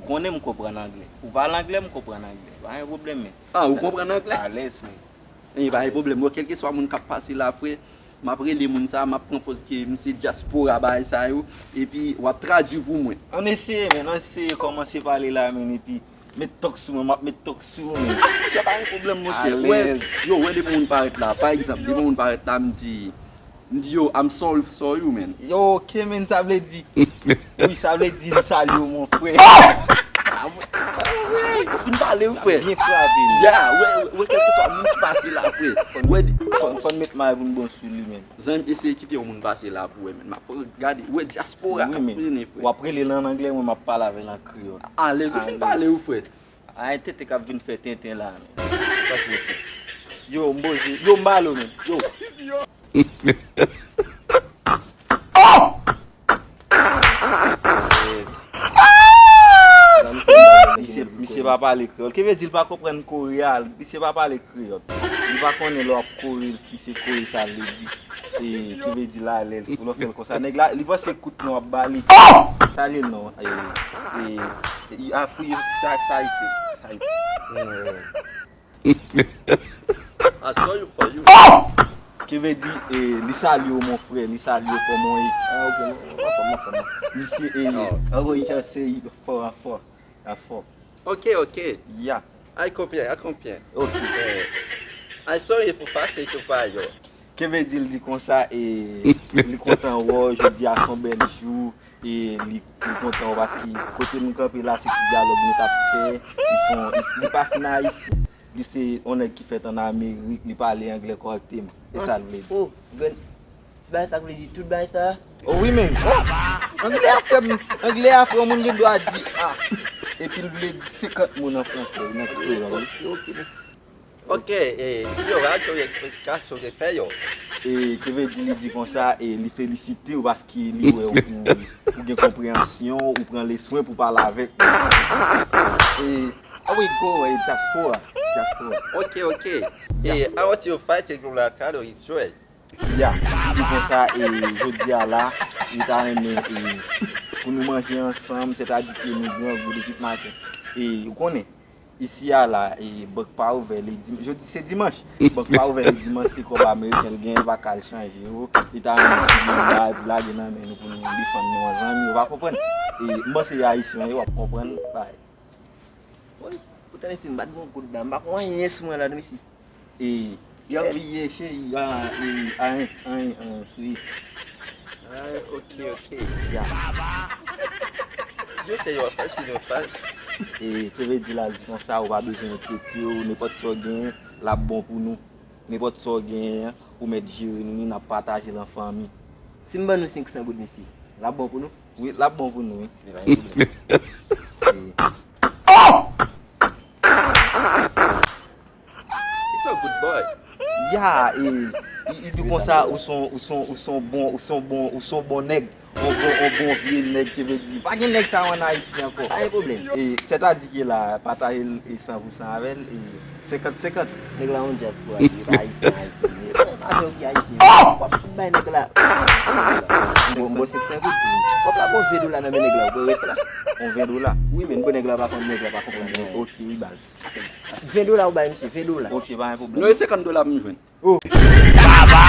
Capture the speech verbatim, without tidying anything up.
Konnen m konprann anglè. Ou pale anglè, m konprann anglè. Pa gen pwoblèm, men. Ah, ou konprann anglè? Alèz, men. E pa gen pwoblèm. Bon, kèlkeswa moun k ap pase la, frè, m ap rele moun sa, m ap pran pòz ke m se dyaspora bagay sa yo, epi w ap tradui pou mwen. Ann eseye, men, ann eseye kòmanse pale la, men, epi met tòk sou mwen, m ap met tòk sou ou, men. Sa pa gen pwoblèm, monchè. Wè, yo, wè, depi moun parèt la, pa egzanp, depi moun parèt la, m di, m di, yo, I'm sorry for you, man. Yo, ok, men, sa vle di, wi, sa vle di, m salye w, mon frè. Ou fin pale, wi, frè. Byen frape, men. Ya, wè, wè, wè, kèlkeswa moun ki pase la, frè. Wè, fò, fò n met may pou n bon sou li, men. Zanmi, eseye kite yon moun pase la pou wè, men. M ap gade, wè, dyaspora k ap mennen, frè. W ap rele l an anglè, mwen, m ap pale avè l an kreyòl. Alèz, ou fin pale, wi, frè. A, yon tenten k ap vin fè tenten la, men. Sa k rete? Yo, m poze. Yo, m ba l, men. Yo. Misye, misye pa pale kreyòl. Ki vle di l pa konprann kore a? Misye pa pale kreyòl. Li pa konnen lè w ap kore l, si se kore sa l vle di. E, ki vle di la, lè l, lè w fè l konsa. Nèg la, li panse kout men w ap ba li. Salye l non. E, e, e, a, fouye, sa, sa, sa, sa, I saw you for you. Ki vle di, e, li salye w, mon frè, li salye w, kòman w ye? Ah, ok, non, non, non, non, non. Misye, e, anvoye chase, fò, fò, fò. Ok, ok. Ya. Ay konpyen, ay konpyen. Ok. Eh, I saw you for fast, e to fire. Ki vle di l di konsa, e, li kontan wè w, jodi a se yon bèl jou, e li, li kontan wè w paske kote nou kanpe la, se ti dyalòg nou t ap fè, li se yon, li, li pa fin ayisyen, li se yon nèg ki fèt ann Amerik, li pale anglè kòrèkteman, e sa l vle di. Oh, grann, ti bagay sa vle di tout bagay sa? Oh wi, men, oh, anglè a frè m, anglè a frè, yon moun gen dwa di, ah, epi l vle di senkant mo nan fransè, nan kreyòl, wi. Ok, ok, ok. Ok, e, yo, ba yo eksplikasyon de fè yo. E, ki vle di li di konsa, e, li felisite w paske li wè ou, ou, ou gen konpreyansyon, ou pran le swen pou pale avèk li. E, a wi, go, e, dyaspora, dyaspora. Ok, ok. Ya. E, I want you to fight a girl that I enjoy. Ya, li di konsa, e, jodi a la, li ta renmen, e, pou nou manje ansanm, sètadi ke nou grangou depi maten. E, ou konnen, isi a la, e, bank pa ouvè le dim-, jodi se dimanch, bank pa ouvè le dimanch, se kòb ameriken l genyen, li pa ka al chanje yo, li ta renmen pou nou bay, pou lage nan men nou, pou nou defann nou an zanmi, ou pa konprann? E, m panse ayisyen yo ap konprann, bay. Woy, poutan isi m pa t gon goud la, m pa konn anyen sou mwen la, non, isi. E, yo vle cheri, a, e, a, en, en, en, swi. Ah, ok, ok. Ya. Yo fè yo fè, si yo fè. E, ki vle di la, l di konsa, ou pa bezwen enkyete w, nenpòt sa w genyen, l ap bon pou nou. Nenpòt sa w genyen an, ou mèt jere nou, ni n ap pataje l an fanmi. Si m ban nou senk san goud, mesye, l ap bon pou nou? Wi, l ap bon pou nou, wi. Li pa gen pwoblèm. E. It's a good boy. Ya, e, li, li di konsa, ou son, ou son, ou son bon, ou son bon, ou son bon nèg. On bon, on bon vye nèg, ki vle di, pa gen nèg sa yo ann Ayiti ankò. Pa gen pwoblèm. E, sètadi ke la, pataje l, e, san pou san avè l, e, senkant senkant. Nèg la yon dyaspora, li pa ayisyen, ayisyen, li pa avè w ki ayisyen. W ap fout bay nèg la. Bon, bon, senk san goud. W ap la bon ven dola nan men nèg la, ou ret la. On ven dola? Wi, men bon, nèg la pa konn, nèg la pa konprann. Ok, wi, baz. Ven dola ou bay misye, ven dola. Ok, pa gen pwoblèm. Non, e senkant dola pou m jwenn. Oh. Baba!